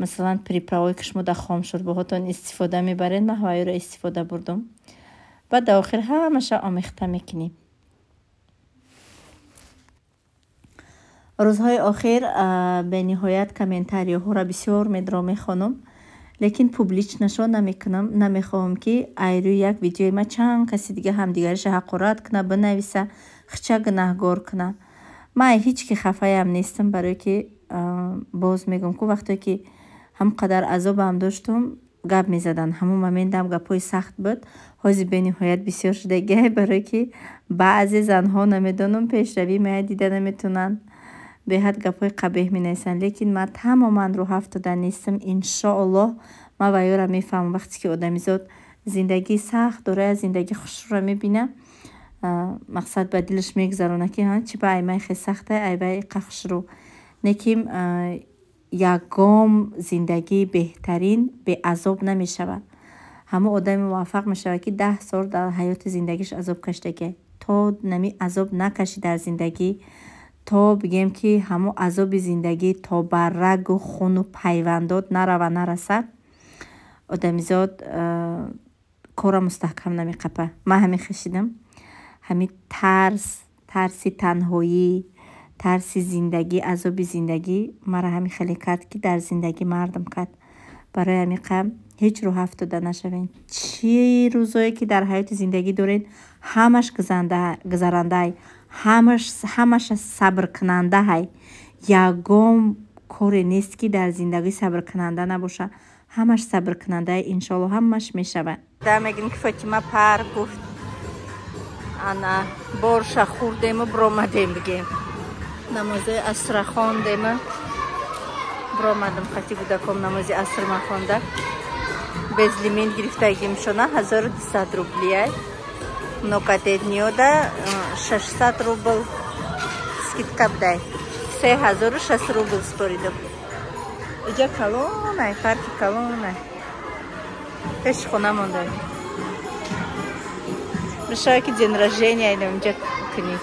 Масалан, приправое ки шумо дар хомшӯрбоҳотон истифода мебаред, ман ҳавайёро истифода бурдум. Баъд дар охир ҳамаша омехта мекунем. Рӯзҳои охир бениҳоят комментариёҳоро бисёр медро мехонам, лекин публичнашо намекунам. Намехоҳам, ки айрӯи як видеои ма чанд каси дига ҳамдигариша ҳақорат куна, бинависа, хича гунаҳгор куна. Ман ҳеҷ ки хафаям нестам, барое ки боз мегӯям, ку вақте ки ҳам қадар азобам доштум, гап мезадан. Ҳамон моментам гапҳои сахт буд. Ҳозир бениҳоят бисёр шудагиай, барое ки баъзе занҳо, намедонам, пешравии мая дида наметавонанд, беҳад гапҳои қабеҳ менависанд. Лекин ман тамоман рӯҳафтода нестам. Иншоаллоҳ, ман ваёра мефаҳмам. Вақте ки одамизод зиндагии сахт дорад, зиндагии хушрӯро мебина, мақсад ба дилаш мегузаронад, ки чӣ ба аймай хе сахта, айвай иқа хушрӯ. Лекин ягом зиндагии беҳтарин беазоб намешавад. Ҳамон одаме муваффақ мешавад, ки 10 сол дар ҳаёти зиндагиш азоб кашидагиай. То нами азоб накашӣ дар зиндагӣ, то бигем, ки ҳамон азоби зиндагӣ то ба рагу хуну пайвандот нарава, нарасад, одамизод корра мустаҳкам намеқапа. Ман ҳамин хешидам. Ҳамин тарс, тарси танҳоӣ, тарси зиндагӣ, азоби зиндагӣ маро ҳамин хеле кард, ки дар зиндагӣ мардам кард. Барои ҳамин қам ҳеҷ рӯҳафтода нашавед. Чӣ рӯзое ки дар ҳаёти зиндагӣ доред, ҳамаш гузарандаай, ҳамаша сабркунандаҳай. Ягон коре нест, ки дар зиндагӣ сабркунанда набошад. Ҳамаш сабркунандаи, иншоалло, ҳамаш мешавад. Да мегӯем, ки Фотима пар гуфт, ана борша хӯрдему биромадем, бигем, намози асра хондему биромадем. Хати кӯдаком намози аср ма хонда. Безлимит гирифтагим шона 1200 рублияй. Многодетниёда 600 рубл скидка будай. 3006 рубл споридам. Иҷа калонай, парки калонай. Пеши хона монда. Мешавад, ки день рождения идем инҷа кунӣ.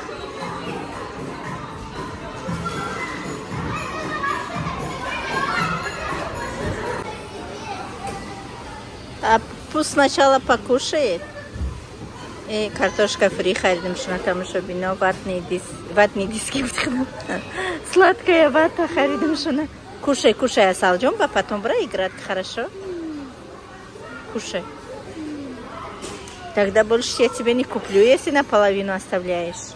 А пусть сначала покушает. И картошка фри харидем шуна тамошобино, ватные дис, ватные диски. Сладкая вата харидем шуна. Кушай, кушай, Асалҷон, ба потом бра играть, хорошо? Кушай. Тогда больше я тебе не куплю, если наполовину оставляешь.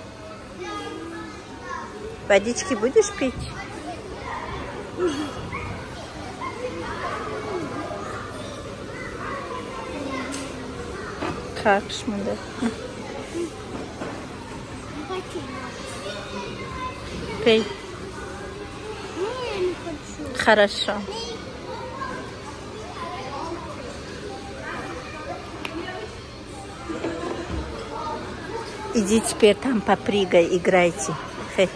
Водички будешь пить? Как шмуда? Пей. Хорошо. Иди теперь там попрыгай, играйте. Хе.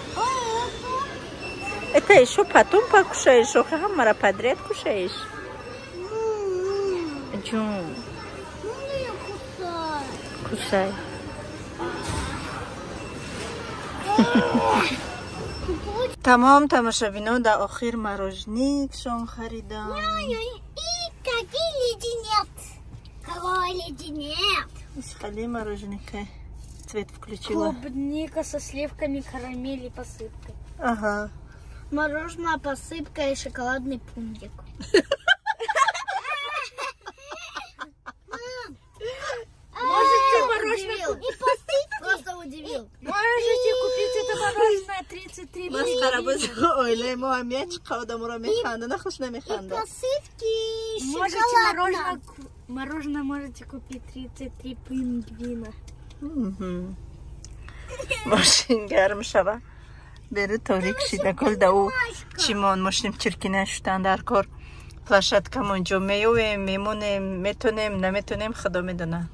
Это еще потом покушаешь, хамара подряд кушаешь. Джун. Кусай. Тамом, тамошобино, дар охир мороженикшон харидам. И какой леденец? Какой леденец? Исхали мороженика. Цвет включила. Клубника со сливками, карамель и посыпкой. Ага. Мороженое, посыпка и шоколадный пундик. Можете мороженое купить. Просто удивил. Можете купить это мороженое 33. Масхара боз оилаи мо ҳам як чиқа одаморо механда, нахуш намеханда. И посыпки Можете мороженое, мороженое можете купить 33 пингвина. Мошин гарм шава. Беру торик шида гул да ӯ чимон мошиним чиркина шудан дар кор. Площадкамон ҷо меёвем, мемонем, метонем, наметонем, худо медона.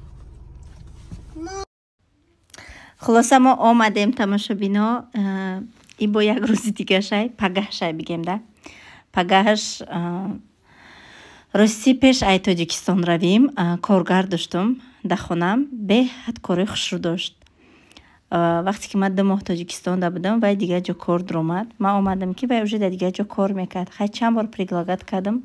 Хулоса, мо омадем, тамошобино, и бо як рӯзи дига шай, пагаҳ шай бигем да. Пагаҳаш рости пеш ай Тоҷикистон равим, коргар доштум дар хонам, беҳад кори хушрӯ дошт. Вақте ки ман 2 моҳ Тоҷикистонда будам, вай дигар ҷо кор дуромад. Ман омадам, ки вай уже дар дигар ҷо кор мекард. Хай, чанд бор предлагать кардам,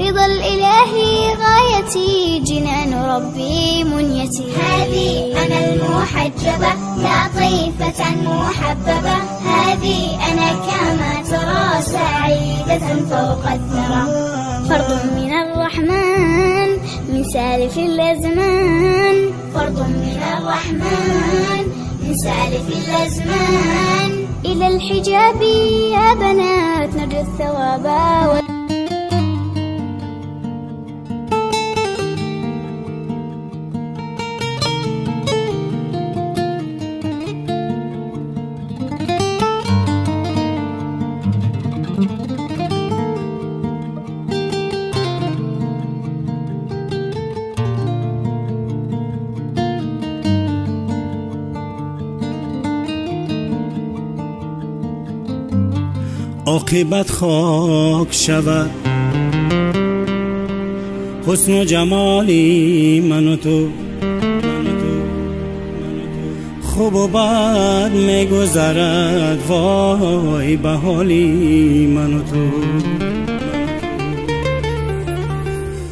رضا الإله غايتي، جنان ربي منيتي. هذه أنا المحجبة لطيفة محببة، هذه أنا كما ترى سعيدة فوق الثرى. فرض من الرحمن من سالف الأزمان، فرض من الرحمن من سالف الأزمان. إلى الحجاب يا بنات نرجو الثواب. عاقبت خاک شود حسن و جمالی من و تو، خوب و بد میگذرد وای به حالی من و تو.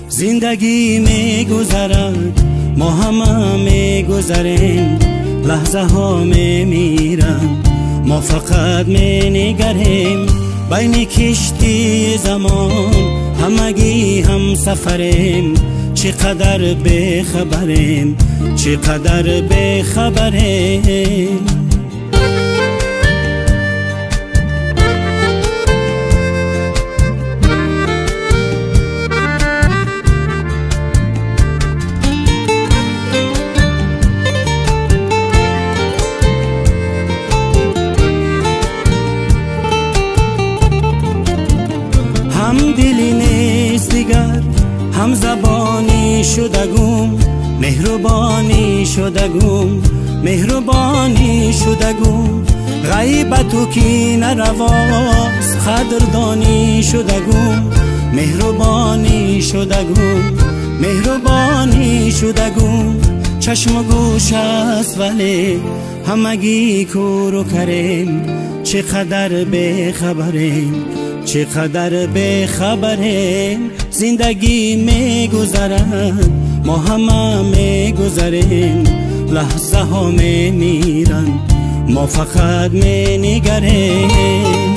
زندگی میگذرد ما همه میگذریم، لحظه ها میمیرند ما فقط مینگریم. بین کشتی زمان همگی هم سفریم، چقدر بخبریم چقدر بخبریم. هم زبانی شدگم مهربانی شدگم مهربانی شدگم، غیبت کی نرواست قدردانی شدگم مهربانی شدگم مهربانی شدگم. چشم و گوش است ولی همگی کور و کریم، چقدر بخبریم چقدر بخبریم. زندگی میگذرد ما همه میگذریم، لحظه ها میمیرند ما فقط مینگریم.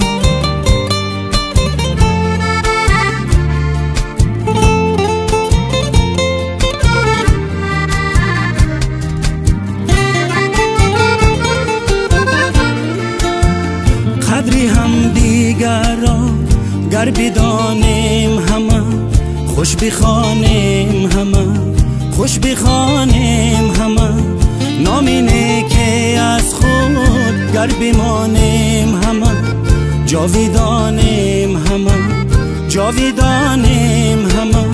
قدری هم دیگر را گر بدانیم همه خوش بخوانیم همه خوش بخوانیم همه، نامی نیک از خود گر بمانیم همه جاویدانیم همه جاویدانیم همه.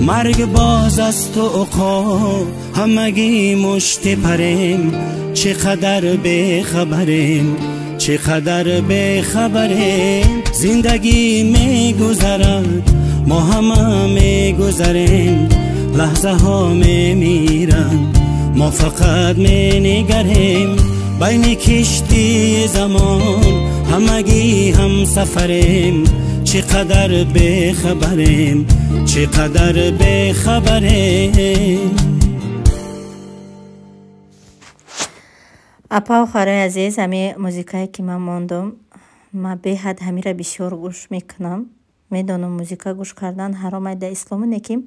مرگ باز است و عقاب همگی مشت پریم، چقدر بخبریم چقدر بخبریم. زندگی میگذرد ما همه میگذریم، لحظه ها میمیرند ما فقط مینگریم. بین کشتی زمان همگی هم سفریم، چقدر بخبریم چقدر بخبریم. апа хоҳарои азиз, ҳами музикае ки ман мондум, ман беҳад ҳамира бисёр гӯш мекунам. Медонам музика гӯш кардан ҳаром ай дар ислому, лекин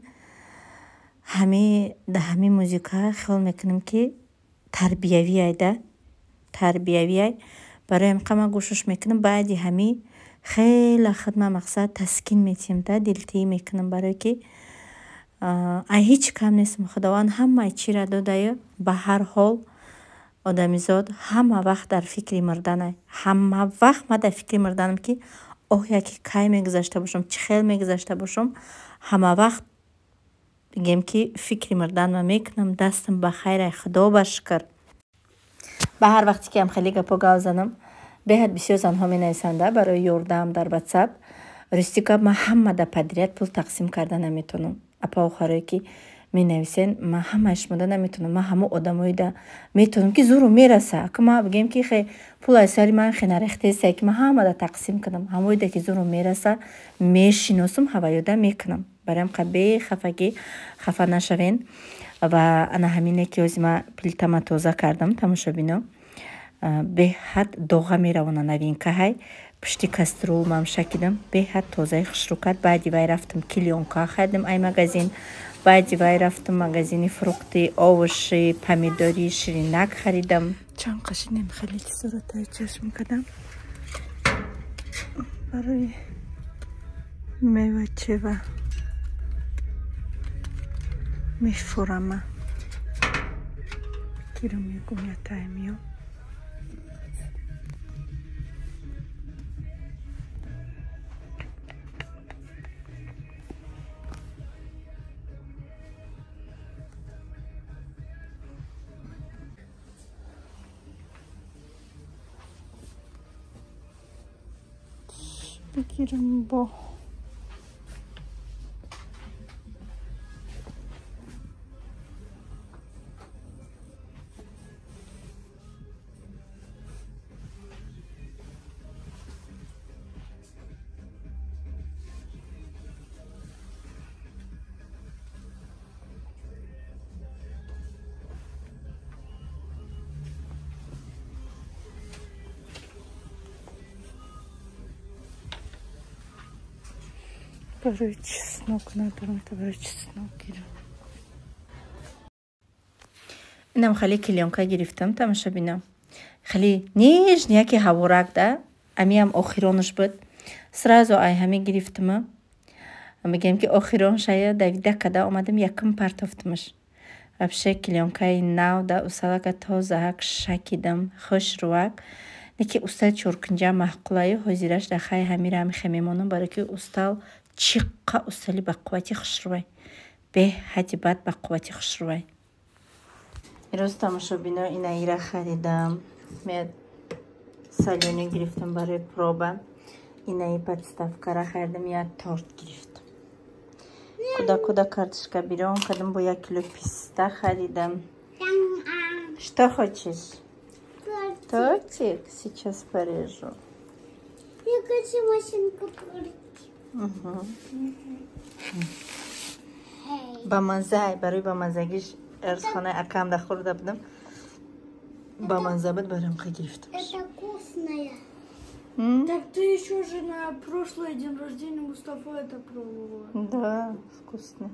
ҳами да ҳами музика хиёл мекунам ки тарбиявӣ айда тарбиявӣ ай. Барои ҳамқа ман гӯшаш мекунам. Баъди ҳами хеле худ ман мақсад таскин метиҳам да дилтиҳӣ мекунам, барое ки ай ҳеҷ кам нестам. Худованд ҳамаи чиро додаю, ба ҳар ҳол одамизод ҳама вақт дар фикри мурданай. Ҳама вақт ман дар фикри мурданам ки оҳ яке кай мегузашта бошам, чӣ хел мегузашта бошам. Ҳама вақт бигем ки фикри мурдан ман мекунам. Дастам ба хайрай, худо ба шукр. Ба ҳар вақте ки ам хеле гапо гав занам, беҳад бисёр занҳо менависанда барои ёрдам дар ватсап. Рости гап, ман ҳама да подряд пул тақсим карда наметавонам. Апа охарое ки менависен, ман ҳамаи шумода наметавонам. Ман ҳамо одамоида метавонам ки зуру мераса. Ака ман бигем ки хе пул аз сари ман хе нарехтеса ки ман ҳамада тақсим кунам. Ҳамоида ки зуру мераса мешиносум, ҳаваёда мекунам. Барои ҳам бехафагӣ хафа нашавен. Ва ана ҳамине ки ҳози ма плитама тоза кардам, тамошобино. Беҳад доға меравона, новинкаҳай. Пушти кастрюлмам шакидам, беҳад тозаи хушрӯ кард. Баъди вай рафтам клеёнка харидам ай магазин. Баъди вай рафтам магазини фрукти, овощи, помидори, ширинак харидам. Чанд қашинем хеле чизоро таи чашм кардам. Барои мева чева мефурама. Киро мегум я таймиё. Бигирам бо барои чеснок надорам, та барои чеснок гирам. Инам хеле клеёнка гирифтам, тамошобино. Хеле нежный яке ҳаворак да, амиам охиронаш буд. Сразу ай ҳами гирифтама. Мегӯям ки охирон шая давида када омадам якум партофтамаш. Вообще клеёнкаи нав да усалака тозаак шакидам, хушрӯак. Неки устал чоркунҷа маъқулаю ҳозираш да хай ҳамира ҳами мемонам, барои ки устал чиққа устали ба қуввати хушрӯвай. Беҳади бад ба қуввати хушрӯвай. Имрӯз тамошобино инаира харидам. Меяд салёни гирифтам барои проба. Инаи подставкара харидам, як торт гирифтам. Куда-куда картошка берем, кардам бо 1 кило писта харидам. Что хочешь? Тортик? Сейчас порежу. Я хочу машинку тортик. Ба маззай, барои ба маззагиш эрзхонаи акам да хӯрда будам. Ба мазза буд, барои ҳам гирифтам. Это вкусное. Так ты еще же на прошлый день рождения Мустафа это пробовала. Да, вкусно.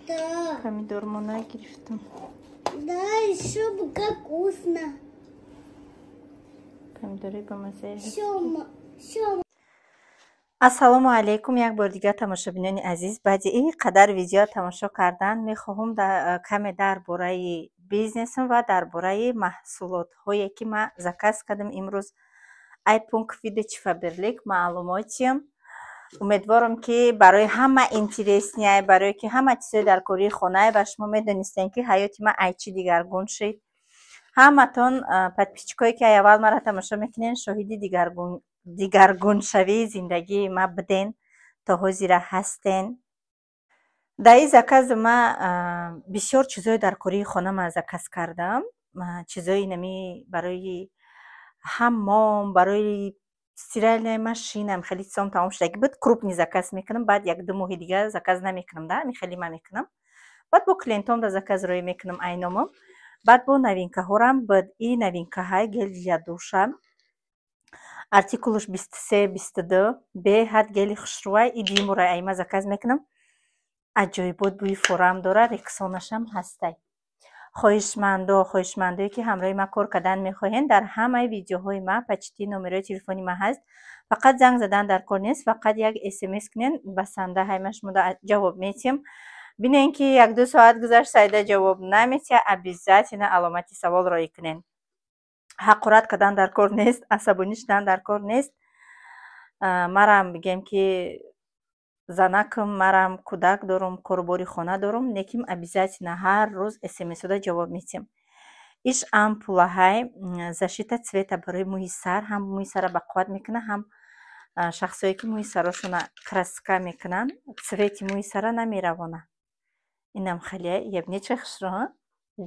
Да. Помидор мона гирифтам. Да, еще бы как вкусно. Помидоры ба маззай. Все. Ассалому алайкум, як бор дигар тамошобинони азиз. Баъди ин қадар видео тамошо кардан мехоҳам каме дар бораи бизнесам ва дар бораи маҳсулотҳое ки ман заказ кардам имрӯз ай пункт выдачи Фаберлик маълумотиям. Умедворам ки барои ҳама интересный, барое ки ҳама чизҳои дар кории хонае ва шумо медонистем ки ҳаёти ман ай чӣ дигаргун шид. Ҳаматон подписчикое ки ай аввал маро тамошо мекунед, шоҳиди дигаргуншавии зиндагии ма буден, то ҳозира ҳастен. Дар ин закази ма бисёр чизҳои дар кории хона ма заказ кардам. Чизҳои инами барои ҳаммом, барои стиральная машина, хеле чизом тамом шудагӣ буд. Крупный заказ мекунам, баъд як-ду моҳи дигар заказ намекунам, да, ами хеле ма мекунам. Баъд бо клиентом да заказ роӣ мекунам айномам. Баъд бо новинкаҳорам буд. И новинкаҳай гель для душа. Артикулаш 23, 22, беҳад гели хушрӯвай. И димура айма заказ мекунам. Аҷоибот бӯи форам дора, рексонашам ҳастай. Хоҳишмандое ки ҳамроҳи ма кор кардан мехоҳен, дар ҳамаи видеоҳои ма почти номерои телефони ма ҳаст. Фақат занг задан дар кор нест, фақат як смс кунен, басанда ҳайма шумо ҷавоб метиҳем. Бинен ки як-ду соат гузашт, Саида ҷавоб наметиҳад, обязательно аломати савол роӣ кунен. Ҳақорат кардан дар кор нест, асабонӣ шудан дар кор нест. Марам бигем ки занакам, марам кӯдак дорум, корубори хона дорум, лекин обязательно ҳар рӯз смсода ҷавоб метиҳем. Иш ампулаҳай защита цвета барои мӯи сар, ҳам мӯи сарро бақувват мекунад, ҳам шахсое ки мӯи сарошонро краска мекунанд, цвети мӯи сарро намеравонад. Инам хеле ябне чӣ хушрӯ, ҳа?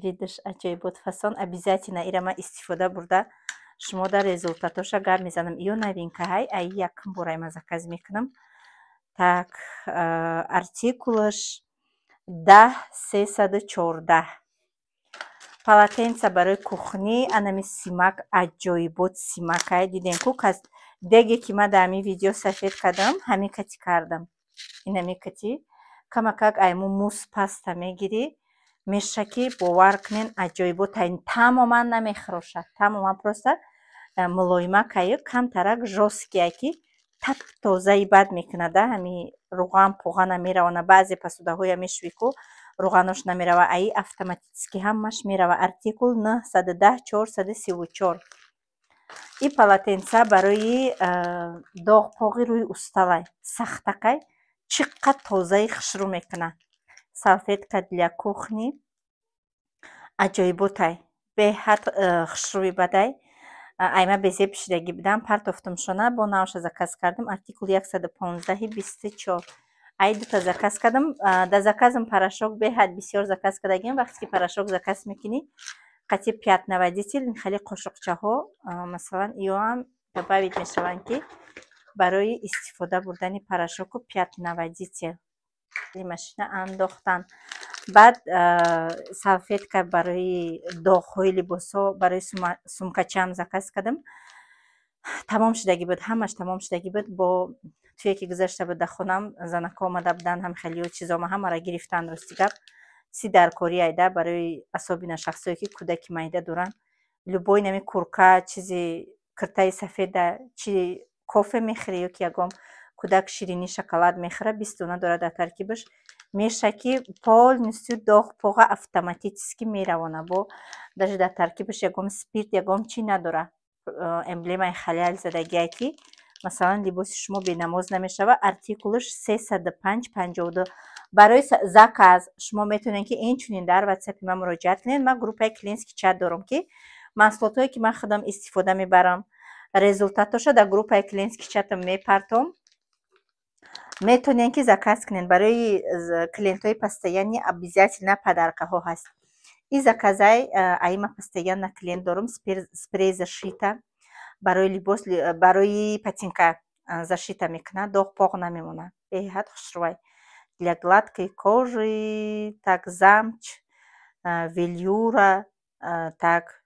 Видиш аҷоибот фасон, обязательно ира ман истифода бурда шумо дар результатоша гап мезанам. Ё новинкаҳай, ай якум бора ман заказ мекунам. Так, артикулаш 10314. Полотенца барои кухни, анами симак, аҷоибот симакай. Дидем ку, кас деге ки ман дар ҳамин видео сафед кардам, ҳамин кати кардам. Инами кати камакак айму мусс паста мегирӣ, меша ки, бовар кунен, аҷоибот, тамоман намехӯрошад, тамоман, просто мулоимакаю камтарак жёсткий, ки тап тозаи бад мекунада. Ҳами руған пуғана меравона. Баъзе посудаҳоя мешӯӣ ку, руғанош намерава, аи автоматически ҳамаш мерава. Артикул 910434. И полотенца барои доғпоғи рӯи усталай, сахтакай, чӣ қад тозаи хушрӯ мекунад. Салфетка для кухни аҷоиботай, беҳад хушрӯи бадай. Айма безеб шидагӣ будам, партофтумшона, бо навша заказ кардам. Артикул 11524. Ай дута заказ кардам. Дар заказам порошок беҳад бисёр заказ кардагим. Вақте ки порошок заказ мекунӣ, қатъи пятновыводитель, хеле қошуқчаҳо, масалан, иёам добавить мешаванд, ки барои истифода бурдани порошоку пятновыводитель машина андохтан. Баъд салфетка барои доғҳои либосҳо, барои сумкачаам заказ кардам. Тамом шудагӣ буд, ҳамаш тамом шудагӣ буд. Бо туе ки гузашта буд, дар хонам занако омада буданд, ҳам хелиё чизома ҳамаро гирифтанд. Рости гап, си даркорӣ айда барои, особенно шахсое ки кӯдаки майда доранд. Любой нами курка, чизи киртаи сафеда, чи кофе мехӯрӣ ё ки ягон кӯдак ширинӣ, шоколад мехӯра, 20 дона дорад дар таркибаш. Меша ки полностью доғ поға автоматически меравона. Бо даже дар таркибаш ягон спирт, ягон чӣ надора. Эмблемаи халал задагие, ки масалан либоси шумо бенамоз намешавад. Артикулаш 30552. Барои заказ шумо метавонед, ки инчунин дар ватсапи ман муроҷиат кунед. Ман группаи клиентский чат дорам, ки маҳсулотҳое ки ман худам истифода мебарам, результатоша дар группаи клиентский чатам мепартом. Метавонед, ки заказ кунед. Барои клиентҳои постоянный обязательно подаркаҳо ҳаст. И заказай аима постоянно клиент дорум. Спрей защита барои либос, барои ботинка защита мекунад, доғ поғ намемонад, беҳад хушрӯай. Для гладкой кожи, так, замш, велюра, так.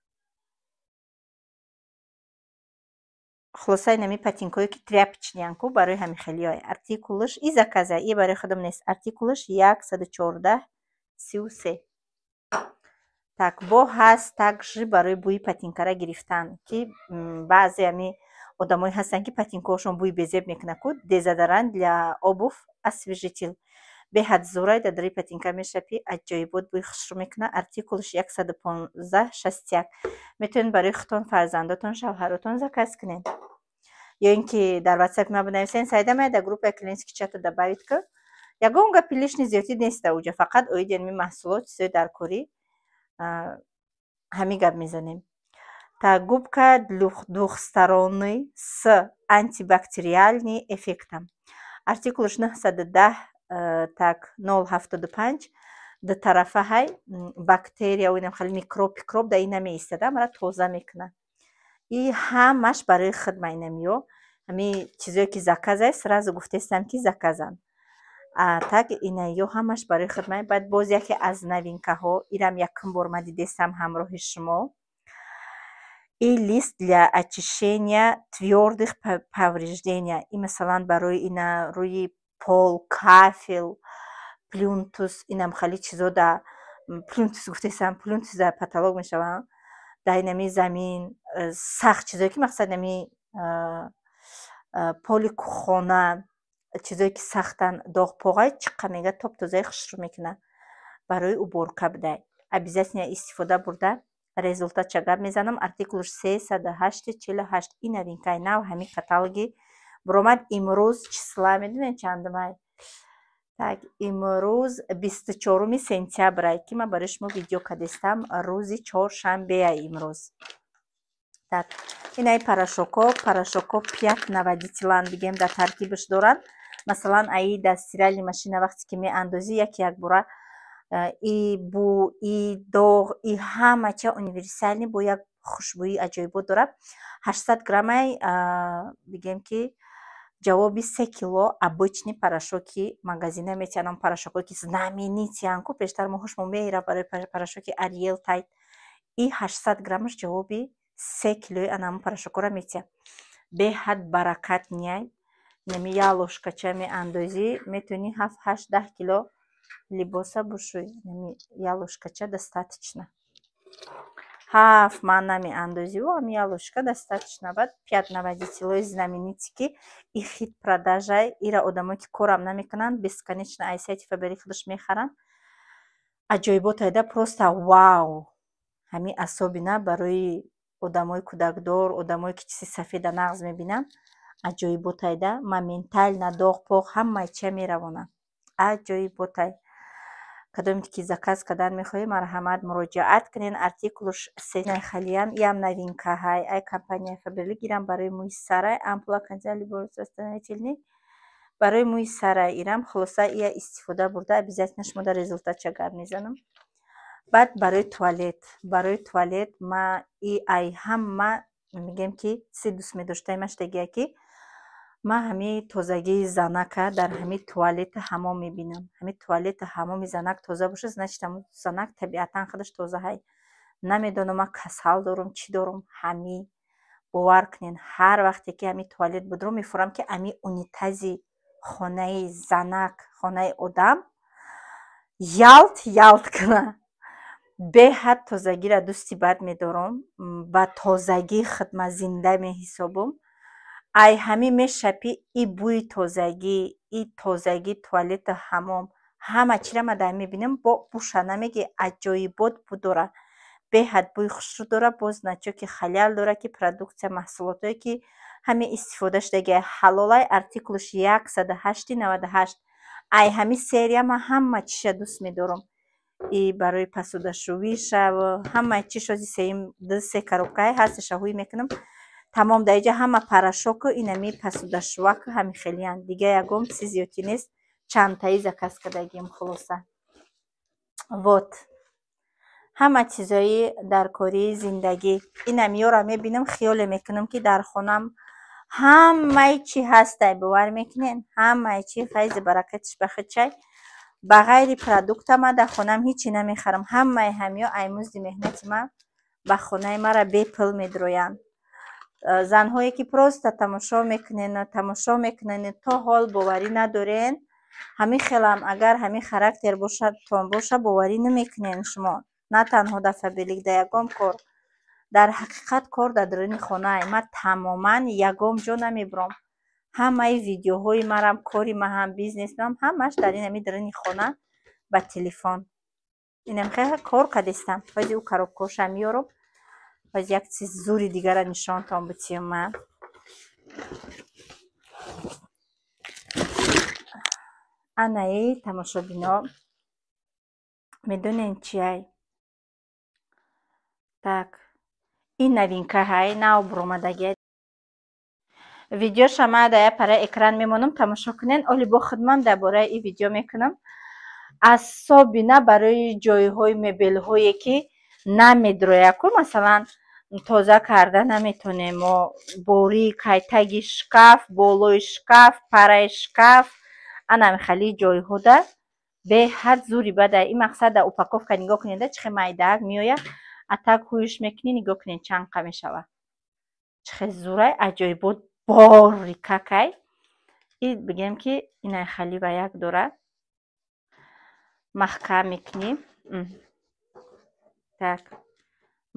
Хулоса, инами ботинкое ки тряпочныян ку, барои ҳамин хелиҳое. Артикулаш, и заказа, и барои худам нест. Артикулаш 11433. Так, бо ҳаст также барои бӯи ботинкара гирифтан, ки баъзе ами одамое ҳастанд, ки ботинкаҳошон бӯи безеб мекунад ку. Дезодорант для обувь, освежитель, беҳад зӯрай. Дар дари ботинка мешапӣ, аҷоибот бӯи хушрӯ мекунад. Артикулаш 11561. Метавонед барои худтон, фарзандотон, шавҳаротон заказ кунед ё ин ки дар ватсапи ман бинависед: «Саида, мая дар группаи клиентский чата добавить кун». Ягон гапи лишний зиёдтӣ нест уҷа, фақат оиди ами маҳсулот, чизои даркорӣ ҳамин гап мезанем. Так, губка двухсторонний с антибактериальный эффектом, артикулаш 910, так, 075. Дутарафа ҳай, бактерия, инам хеле микроб пикроб дар ин намеистада, мара тоза мекунад. И ҳамаш барои хидма. Инамиё ҳами чизое ки заказай, сразу гуфтестам, ки заказанд. Так, инаё ҳамаш барои хидма. Баъд боз яке аз новинкаҳо, ирам якум бор ман дидестам ҳамроҳи шумо. И лист для очищения твёрдых повреждения. И масалан барои ина рӯи пол, кафел, плинтус, инам хеле чизо да плинтус гуфтестам, плинтус дар потолок мешаванд, дар инами замин сахт чизое ки, мақсад, нами поли кухона, чизое ки сахтан, доғпоғай, чиққа мега, топ тозаи хушрӯ мекунад. Барои уборка будай, обязательно истифода бурда, результатша гап мезанам. Артикулш 30848. Ин новинкаи нав ҳамин каталоги буромад. Имрӯз числа медонед чандумай? Так, имрӯз 24 сентябрай, ки ман барои шумо видео кардестам, рӯзи чоршанбеа имрӯз. Так, инаи порошокҳо, порошокҳо пятновыводителан бигем дар таркибаш доранд. Масалан, аи дар стиральный машина вақте ки меандозӣ, яке якбора и бӯ, и доғ, и ҳама ча универсальный, бо як хушбӯии аҷоибот дорад. 800 граммай, бигем ки Ҷавоби 3 кило обычный порошоки магазина метиҳанд. Он порошокҳое, ки знаменитиян ку, пештар мо ҳушмо мерафт барои порошоки Ариел, Тайд. И 800 граммаш ҷавоби 3 килои анамун порошокҳоро метиҳад. Беҳад баракат ниай. Нами як ложкача меандозӣ, метавонӣ 7, 8, 10 кило либоса бушӯй. Нами як ложкача достаточно. 7 ман намеандозиву ами як ложка достаточно. Баъд пятновыводителои знаменитый, ки и хит продажай, ира одамое, ки корам намекунанд, бесконечно ай сайти Фаберлик худаш мехаранд. Аҷоибот айда, просто вау! Ҳамин особенно барои одамои кӯдакдор, одамое, ки чизи сафеда нағз мебинанд, аҷоибот айда. Моментально доғ поғ ҳамаи чия меравонад. Аҷоиботай. Кадоме ки заказ кардан мехоҳед, марҳамат, муроҷиат кунед. Артикулш сенайхалиям. Иам новинкаҳай ай компанияи Фаберлик. Ирам барои мӯи сарай, ампула восстановительный барои мӯи сарай ирам. Хулоса, ия истифода бурда, обязательно шумо дар результатша гап мезанам. Баъд барои туалет, барои туалет ма и ай ҳама мегӯем, ки чизе дӯст медоштаи маштагия, ки ман ҳамин тозагии занака дар ҳамин туалети ҳамом мебинам. Ҳамин туалети ҳамоми занак тоза бошад, значит, ҳамун занак табиатан худаш тозаҳай. Намедонам, ман касал дорум, чӣ дорум, ҳамин бовар кунед, ҳар вақте ки ҳамин туалет будро, мефурам, ки ҳамин унитази хонаи занак, хонаи одам ялт ялт кунад. Беҳад тозагиро дӯсти бад медорам, ба тозагии худма зинда меҳисобам. Ай ҳамин мешапӣ, и бӯи тозагӣ, и тозагии туалету ҳамом, ҳама чиро ман дар мебинам. Бо буша намегӣ, аҷоибот бу дора, беҳад бӯи хушрӯ дора. Боз значоки халал дора, ки продукция, маҳсулотое, ки ҳамин истифода шудагиай, ҳалолай. Артикулш 108,98. Ай ҳамин серия ман ҳама чиша дӯст медорам. И барои посудашӯиша, ҳамаи чиш. Ози сеюм ду се коробкаи ҳасташа ҳуй мекунам, тамом. Дар иҷа ҳама порошоку инами посудашӯваку ҳами хелиянд, дига ягон чизи зиёдтӣ нест. Чандтаи заказ кардагием. Хулоса, вот ҳама чизои дар кории зиндагӣ. Инамиёро мебинам, хиёле мекунам, ки дар хонам ҳамаи чӣ ҳастай. Бовар мекунед, ҳамаи чӣ, файзи баракатиш ба худ чай. Ба ғайри продукта ман дар хонам ҳичи намехарам. Ҳамаи ҳамиё ай музди меҳнати ман ба хонаи мара бепул медроянд. Занҳое, ки просто тамошо мекунену тамошо мекунену то ҳол боварӣ надорен, ҳамин хелам агар ҳамин характер бошадтон боша, боварӣ намекунен шумо. На танҳо дар Фаберлик, дар ягон кор. Дар ҳақиқат, кор дар даруни хонаи ман, тамоман ягон ҷо намебурам. Ҳамаи видеоҳои марам, кори ман ҳам, бизнесам, ҳамааш дар ин ҳамин даруни хона, ба телефон. Инам хеле кор кардистам. Баъди ӯ коробкаҳоша меёрам. Баъд як чиз зури дигара нишонтон бутиём ман. Анаи, тамошобино, медонем чиай? Так, ин новинкаҳай, нав буромадагиай. Видеоша ман дар як пара экран мемонам, тамошо кунен. Оли бо худман дар бораи ин видео мекунам. Особенно барои ҷойҳои мебелҳое, ки намедрояд ку, масалан, тоза карда наметонем мо, борик, таги шкаф, болои шкаф, параи шкаф, анами хали ҷойҳода беҳад зури бада. Ин мақсад дар упаковка нигоҳ кунед, чӣ хел майдаак меояд. А так ҳуиш мекунӣ, нигоҳ кунед, чанд қа мешавад, чӣ хел зурай, аҷоибот, борикакай. И бигем, ки инай хали ва як дора маҳкам мекунӣ, так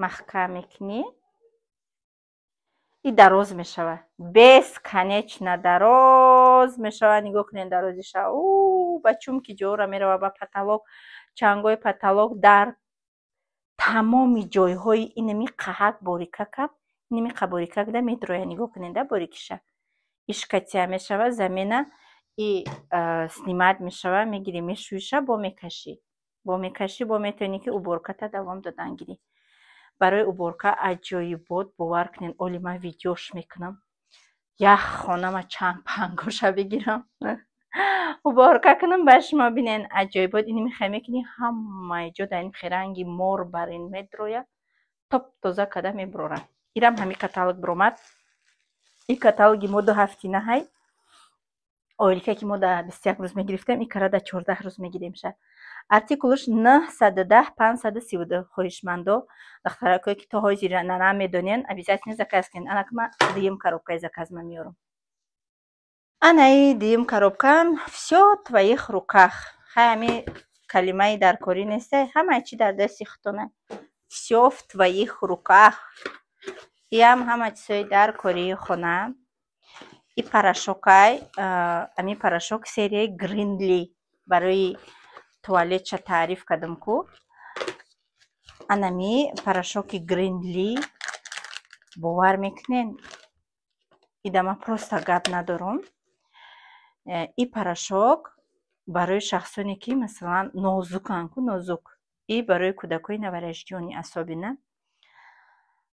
маҳкам мекунӣ, и дароз мешавад, бесконечно дароз мешавад. Нигоҳ кунед дарозиша, ба чумки ҷора меравад, ба потолок, чангои потолок, дар тамоми ҷойҳои инами қаҳак борикака, инами қа борикакда медрояд. Нигоҳ кунед да борикиша. Ишкатия мешавад, замена и снимать мешавад. Мегирӣ, мешӯиша, бо мекашӣ, бо мекашӣ, бо метавонӣ, ки уборката давом додан гирӣ. Барои уборка аҷоибот, бовар кунед. Оли ман видеош мекунам, як хонама чанд пангоша бигирам, уборка кунам, ба шумо бинен. Аҷоибот. Ини мехоҳӣ мекунӣ, ҳамаи ҷо дар ин ранги мор бар ин медрояд, топ тоза карда мебурорад. Ирам ҳамин каталог биромад. Ин каталоги мо 2 ҳафтинаҳай. Ойлике ки мо дар 21 рӯз мегирифтем, ин кара дар 14 рӯз мегирем ша. Артикулаш 910 532. Хоҳишмандо, духтаракое ки то ҳозир намедонен, обязательно заказ кунед. Анаки ман дуюм коробкаи заказма меёрам. Анаи дуюм коробкаам, всё в твоих руках. Хай, ҳами калимаи даркорӣ нестай, ҳамаи чи дар дасти худтона. Всё в твоих руках. Иам ҳама чизҳои даркории хона. И порошокай, ами порошок серияи Гринли, барои туалетша таъриф кардам ку. Анами порошоки Гринли, бовар мекунен, ида ман просто гап надорам. И порошок барои шахсоне ки, масалан, нозуканд ку, нозук, и барои кӯдакои новорождённый особенно.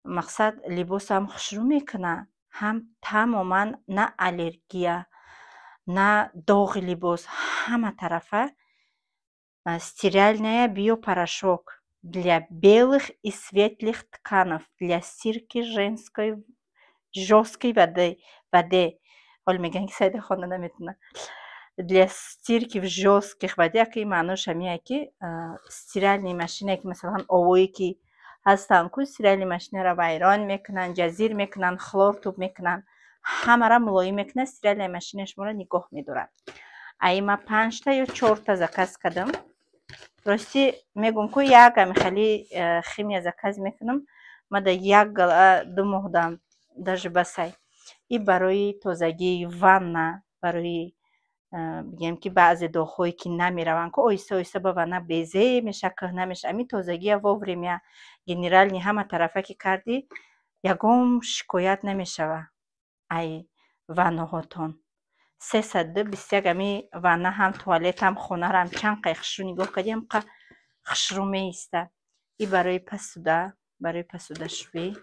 Мақсад, либосам хушрӯ мекунад, ҳам тамоман на аллергия, на доғи либос, ҳама тарафа. Стиральная биопорошок для белых и светлых тканов, для стирки женской жесткой воде. Ҳоло мегӯянд, ки Сайда хонда наметавонад. Для стирки в жестких воде, яке маънош ҳамие ки стиральный машинае ки, масалан, овое ки ҳастанд ку, стиральный машинаро вайрон мекунанд, ҷазир мекунанд, хлор туб мекунанд, ҳамаро мулоим мекунад, стиральная машина шуморо нигоҳ медорад. Аи ма панҷта ё чорта заказ кардам. Ростӣ мегӯм ку, як ами хели химия заказ мекунам, ма да як гала 2 моҳ дам даже басай. И барои тозагии ванна, барои бигем ки баъзе доғҳое ки намераванд ку, оҳиста оҳиста ба ванна безе меша, кӯҳна меша. Ами тозагия вовремя генеральный ҳама тарафа ки кардӣ, ягон шикоят намешава ай ваннаҳотон. 321. Ами ванна ҳам, туалет ҳам, хонаро чанд қай хушрӯ нигоҳ кардӣ, ҳамқа хушрӯ меиста. И барои посуда, барои посудашӯӣ,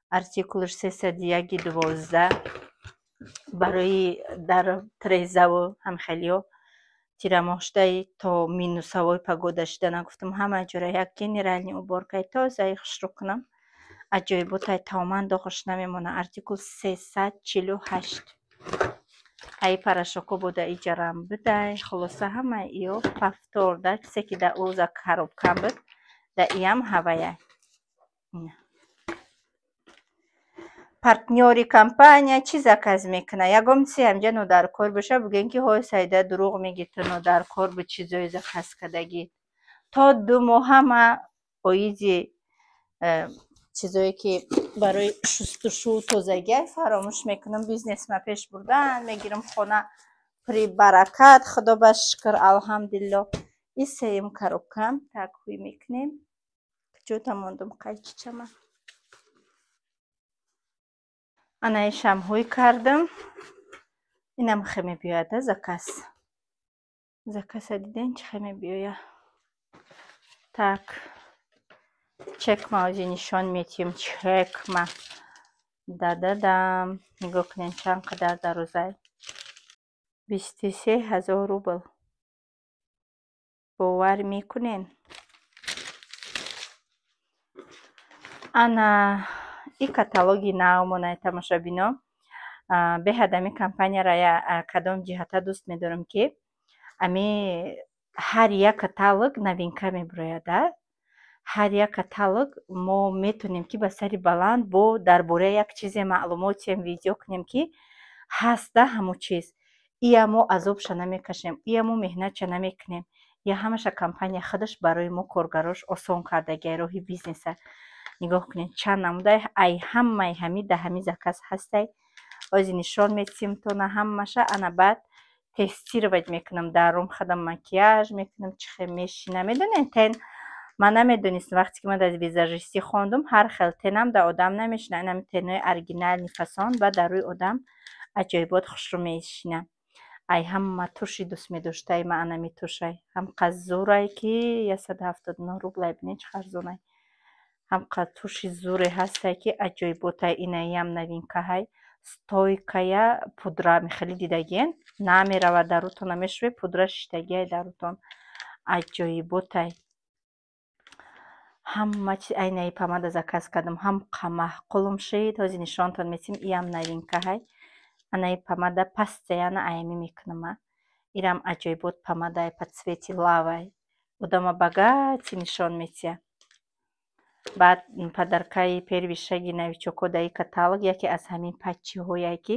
артикулш 301 12, барои дар трезаву ҳамхелиё. Тирамоҳ шудаи, то минусовой погода шида нагуфтам, ҳама ҷора як генеральный уборкаи тозаи хушрӯ кунам. Аҷоиботай, тамоман доғаш намемонад. Артикул 348. Аи порошокҳо буда, иҷарам будай. Хулоса, ҳамаи иё повтор да чизе ки дар ӯза коробкам буд, да иам ҳаваяй. Партнёри компания чӣ заказ мекунад? Ягон чизе ҳамҷа нодаркор боша, бигӯем ки ҳой, Сайда, дурӯғ мегӣ, ту нодаркор буд чизое заказ кардагӣ. То 2 моҳ ҳама оиди чизое ки барои шустушу, тозагӣ фаромӯш мекунам, бизнесма пеш бурдан мегирам, хона прибаракат, худо ба шукр, алҳамдулилло. И сеюм коробкам так ҳуй мекунем. Куҷота мондум қайчичама? Анаишам ҳуй кардам. Инам хе мебиёяда заказ. Заказа диден, чӣ хе мебиёя? Так, чекма ози нишон метиҳем. Чекма дададам, нигоҳ кунед, чанд қадар дарозай: 23 000 рубл. Бовар мекунен? Ана и каталоги навмонай, тамошобино. Беҳад ами компанияра кадом ҷиҳата дӯст медорам, ки ами ҳар як каталог новинка мебирояда. Ҳар як каталог мо метонем, ки ба сари баланд бо дар бораи як чизе маълумотиам видео кунем, ки ҳаста ҳамун чиз. Ия мо азобша намекашем, ия мо меҳнатша намекунем, я ҳамаша компания худаш барои мо коргарош осон кардагиай роҳи бизнеса. Нигоҳ кунед, чанд намудай ай ҳамаи ҳами да ҳами заказ ҳастай. Ози нишон метиҳем тона ҳамаша. Ана баъд тестировать мекунам дар рум худам, макияж мекунам, чӣ хел мешина. Медонед, тень ман намедонистам, вақте ки ман дар визажистӣ хондум, ҳар хел тенам дар одам намешина. Инами тенои оригинальный фасон ба дар рӯи одам аҷоибот хушрӯ мешина. Ай ҳама туши дӯст медоштаи ман анами тушай, ҳамқа зурай, ки 179 рублай. Бинед, чӣ арзонай. Ҳамқа туши зуре ҳастай, ки аҷоиботай. Инаиам новинкаҳай, стойкая пудра. Мехелӣ дидагиен, намеравад дар рӯтон, намешӯе, пудра шиштагиай дар рӯтон. Аҷоиботай ҳама чи. Айнаи помада заказ кардам, ҳамқа маъқулум шид, ҳозир нишонтон метиҳем. Иам новинкаҳай. Анаи помада постоянно аями мекунама. Ирам аҷоибот помадай по цвети лавай. Одама богатый нишон метия. Баъд подаркаи первый шаги новичокҳо дар ин каталог яке аз ҳамин патчиҳое, ки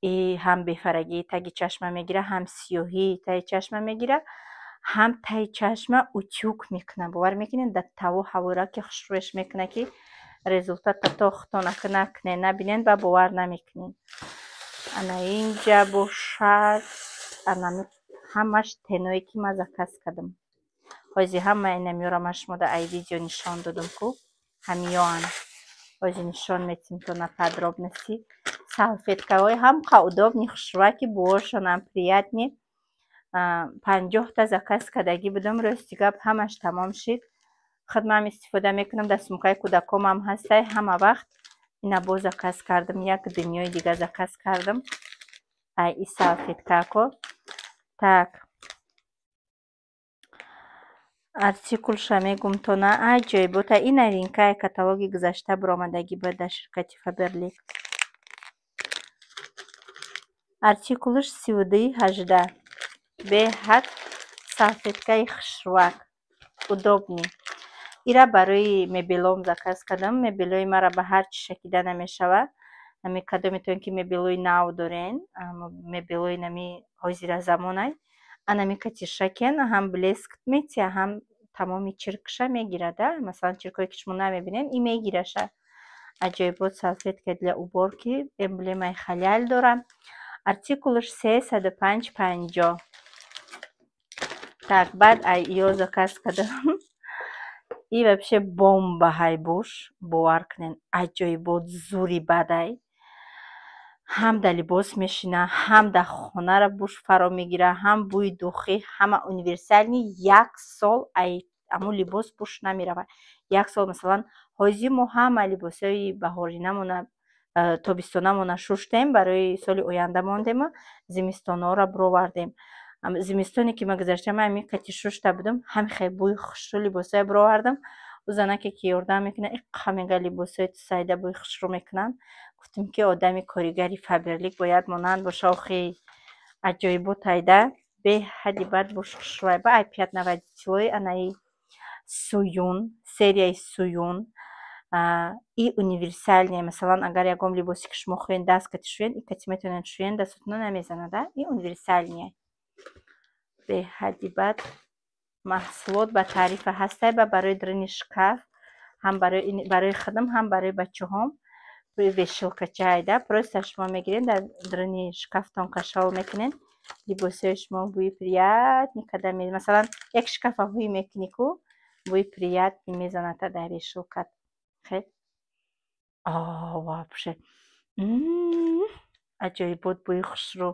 и ҳам бефарагии таги чашма мегира, ҳам сиёҳии таги чашма мегира, ҳам таги чашма утюг мекуна. Бовар мекунед, дар таву ҳавора ки хушрӯяш мекуна, ки результата то худтон ака накунед, набинед ба бовар намекунед. Ана инҷа бошад, анами ҳамаш теное, ки ман заказ кардам. Ҳози ҳама инамиёро ман шумода ай видео нишон додам ку, ҳамиёанд. Ҳози нишон метим то на подробности. Салфеткаҳои ҳам удобный, хушрӯяки, буошонам приятный. 50-та заказ кардагӣ будам, рости гап, ҳамаш тамом шид. Худмам истифода мекунам, дар сумкаи кӯдакомам ҳастай ҳама вақт. Ина боз заказ кардам, як дунёи дига заказ кардам. Ай и салфеткако. Так. Артикулша мегум то на аҷоибота. Ин новинкаи каталоги гузашта баромадагӣ буд дар ширкати Фаберлик. Артикулш 3218. Беҳад салфеткаи хушрӯак, удобный. Ира барои мебелом заказ кардам. Мебелои мара ба ҳар чӣ шакида намешавад. Ҳами кадометон ки мебелои нав дорен, мебелои нами ҳозира замонай, анами кати шакен, ҳам блеск метия, ҳам тамоми чиркша мегирада. Масалан, чиркое ки шумо намебинен, и мегираша. Аҷоибот салфетка для уборки, эмблемаи халяль дорам. Артикулш 305,50. Так, баъд ай ё заказ кардам. И вообще бомба ҳай буш, бовар кунед, аҷоибот зури бадай. Ҳам дар либос мешина, ҳам дар хонара буш фаро мегира, ҳам бӯи духӣ, ҳама универсальный. Як сол ай аму либос буш намеравад. Як сол, масалан, ҳозир мо ҳама либосҳои баҳоринамона, тобистонамона шуштем, барои соли оянда мондему зимистонҳоро бировардем. Зимистоне ки ман гузаштам, ҳамин қати шушта будам, ҳами хел бӯи хушрӯ либосҳое бировардам. Ӯ занаке ки ёрдам мекунад, иқа мега, либосҳои ту сайда бӯи хушрӯ мекунанд. Гуфтем, ки одами коригари Фаберлик бояд монанд боша. Охи аҷоибот айда, беҳади бад буш хушрӯай. Ба ай пятновыводителои анаи суюн, серияи суюн и универсальная. Масалан, агар ягон либосе ки шумо хоҳед даст кати шӯед, и кати метавонед шӯед, дастотона намезанада. И универсальная, беҳади бад маҳсулот ба таърифа ҳастай. Ба барои даруни шкаф, ҳам барои худам, ҳам барои бачаҳом вешалкача айда. Просто шумо мегиред, дар даруни шкафтон кашол мекунед, либосҳои шумо бӯи приятный када. Масалан, як шкафа ҳӯй мекунӣ ку, бӯи приятный мезаната дар вешалкат. Хел вообще аҷоибот бӯи хушрӯ,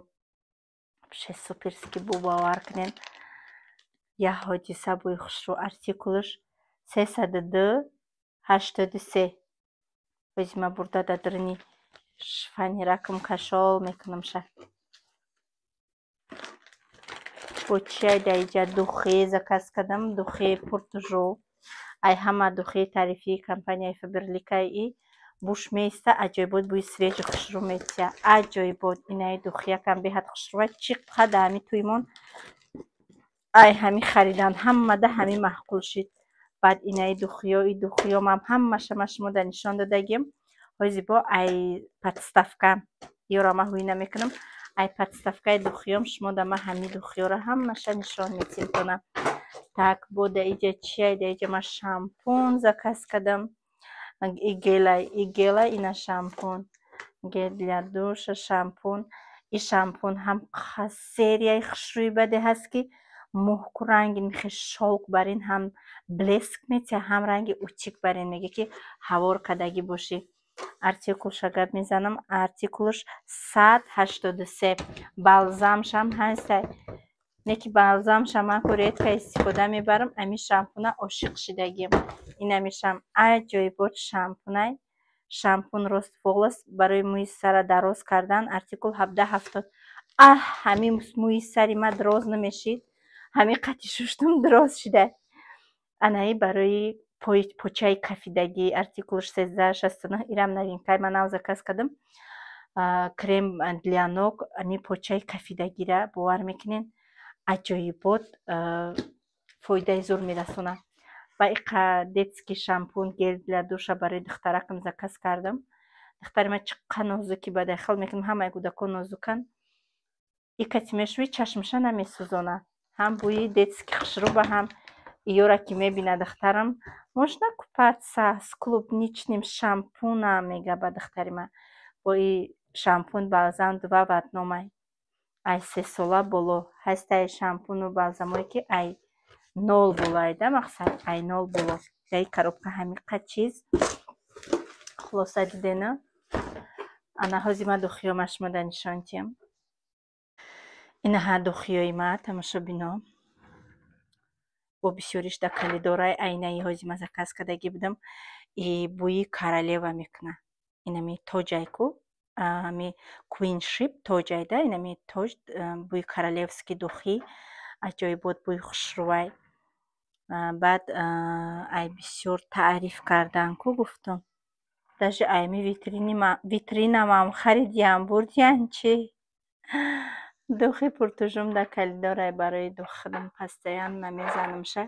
вообще суперский бу, бовар кунед, як ҳодиса бӯи хушрӯ. Артикулш 302,83. Ҳози ман бурда дар даруни шифоньеракам кашол мекунамша. Бо чиай дар иҷа духи заказ кардам, духи Пуртужу. Ай ҳама духи тарифии компанияи Фаберликаи и буш меиста, аҷоибот бӯи свежи хушрӯ метия. Аҷоибот инаи духи якам беҳад хушрӯа. Чӣ қадар ҳами тӯймон ай ҳами харидан, ҳамада ҳами маъқул шид. Баъд инаи духиё, и духиёмам ҳамаша ман шумода нишон додагим. Ҳози бо ай подставка ёро ман ҳӯй намекунам. Ай подставкаи духиём шумода ман ҳами духиёро ҳамаша нишон метим тона. Так, бо да иҷа чиай? Да иҷа ман шампун заказ кардам. И гелай, и гелай, ина шампун. Гель для душа, шампун. И шампун ҳам серияи хушрӯи баде ҳаст, ки муҳку ранги михе шёлк барин, ҳам блеск метия, ҳам ранги утюг барин, меге ки ҳавор кардагӣ бошӣ. Артикулша гап мезанам, артикулш 183. Балзамшам ҳастай, не ки балзамша ман ку редко истифода мебарам. Ами шампуна ошиқ шидагим. Инами шам аҷоибот шампунай, шампун рост волос, барои мӯи сара дароз кардан, артикул 17,70. Аҳ, ҳами мӯи сари ма дароз намешид, ҳами қати шуштум, дароз шида. Анаи барои почаи кафидагӣ, артикулш 13,69. Ирам новинкай, ман нав заказ кардам. Крем для ног, ами почаи кафидагира, бовар мекунед, аҷоибот фоидаи зур мерасонад. Ва иқа детский шампунь, гель для душа барои духтаракам заказ кардам. Духтари ман чӣ қа нозуки бадай, хел мекунам ҳамаи кӯдакон нозуканд. Икати мешӯи, чашмша намесӯзонад. Ҳам бӯи детский хушрӯба, ҳам иёра ки мебинад духтарам: «Можно купаться с клубничным шампунем?» — мега ба духтари ман. Бо и шампунь, бальзам два в одном ай. Ай 3 сола боло ҳастаи шампуну бальзамое ки ай 0 болоай да, мақсад, ай 0 боло. Дар коробка ҳамиқа чиз. Хулоса, дидена. Ана ҳози ма духиёма шумода нишон диҳам. Инаҳа духиёи ма, тамошобино. Бо бисёриш дар калидорай айнаи ҳози ма заказ кардагӣ будам. И бӯи королева мекунад. Инами тоҷай ку, ами queenship тоҷай да, инами тоҷ, бӯи королевский духи, аҷоибот бӯи хушрӯвай. Баъд ай бисёр таъриф кардан ку, гуфтам. Даже айми витринамам харидиям, бурдиян чӣ? Духи пуртужум дар калидорай барои духи постоянно мезанамша.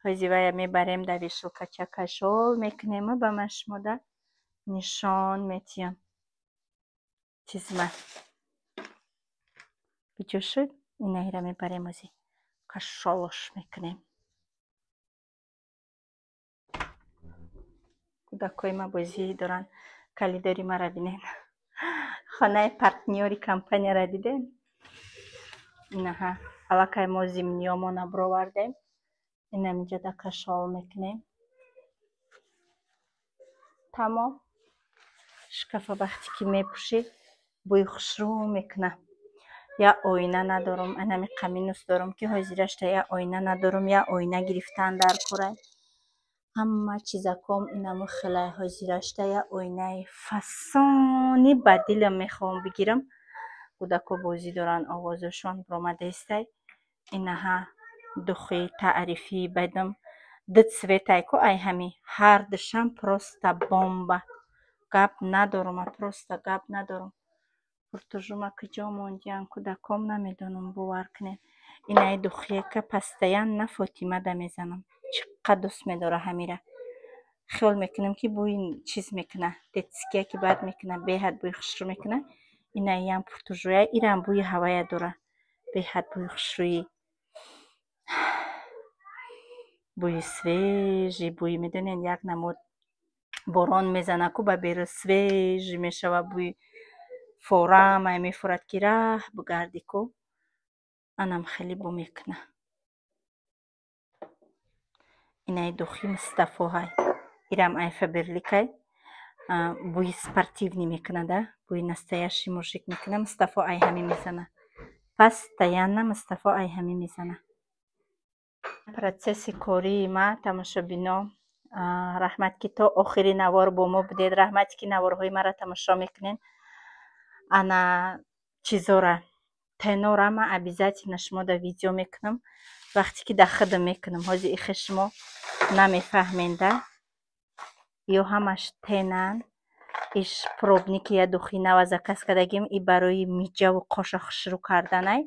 Ҳози вая мебарем, дар вешалкача кашол мекунему ба ман шумода нишон метиҳам. Чизма куҷо шуд? Инаира мебарем, ози кашолш мекунем. Кӯдакҳои ма бозӣ доранд. Калидори маро бинед. Хонаи партнёри компанияро дидем? Инаҳа, аллакай мо зимниёмона бировардем. Инаминҷа да кашол мекунем. Тамом. Шкафа вақте ки мепӯшӣ, бӯи хушрӯ мекунад. Як оина надорам, анами қаминус дорам ки ҳозирашта як оина надорам, як оина гирифтан дар корай. Ҳама чизаком инаму хелай ҳозирашта як оинаи фасони ба дилам мехоҳам бигирам. Кӯдако бозӣ доранд, овозашон баромадаистай. Инаҳа духи таърифии бадам. Ду цветай ку ай ҳами. Ҳар душам просто бомба. Гап надорам, просто гап надорам. Пуртужума куҷо мондиян кӯдаком, намедонам, бовар кунед. Инаи духиека постоянно Фотимада мезанам. Чӣ қад дӯст медора ҳамира. Хиёл мекунам ки бӯи чиз мекуна, детския ки бад мекуна, беҳад бӯи хушрӯ мекуна. Инаиам пуртужӯя, ирам бӯи ҳавая дора. Беҳад бӯи хушрӯӣ. Бӯи свежий, бӯи, медонед, як намуд борон мезана ку ба берун, свежий мешава, бӯи форамай мефурад ки раҳ бигарди ку. Анам хеле бӯ мекуна. Инаи духи Мустафоҳай. Ирам ай Фаберликай. Бӯи спортивный мекунада, бӯи настоящий мужик мекуна. Мустафо ай ҳами мезана. Постоянно Мустафо ай ҳами мезана. Процесси кории ма, тамошобино, раҳмат ки то охири навор бо мо будед, раҳмат ки наворҳои маро тамошо мекунед. Ана чизора, тенора ман обязательно шумода видео мекунам, вақте ки дар худам мекунам. Ҳозир ихе шумо намефаҳменда. Ё ҳамаш тенанд. Иш пробники я духи нава заказ кардагим, и барои миҷаву қоша хушрӯ карданай.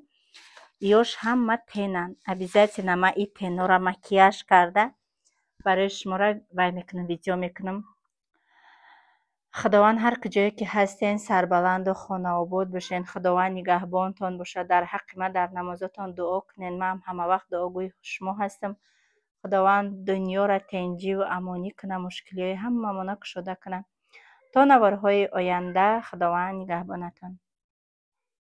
Ёш ҳама тенанд. Обязательно ман и тенора макияж карда барои шуморо вай мекунам, видео мекунам. Худованд ҳар куҷое ки ҳастен, сарбаланду хонаобод бошен. Худованд нигаҳбонтон бошад. Дар ҳаққи ман дар намозотон дуо кунед. Ман ҳамавақт дуогӯи шумо ҳастам. Худованд дунёро тенҷиву амонӣ кунад, мушкилиҳои ҳамамона кушода кунад. То наворҳои оянда Худованд нигаҳбонатон.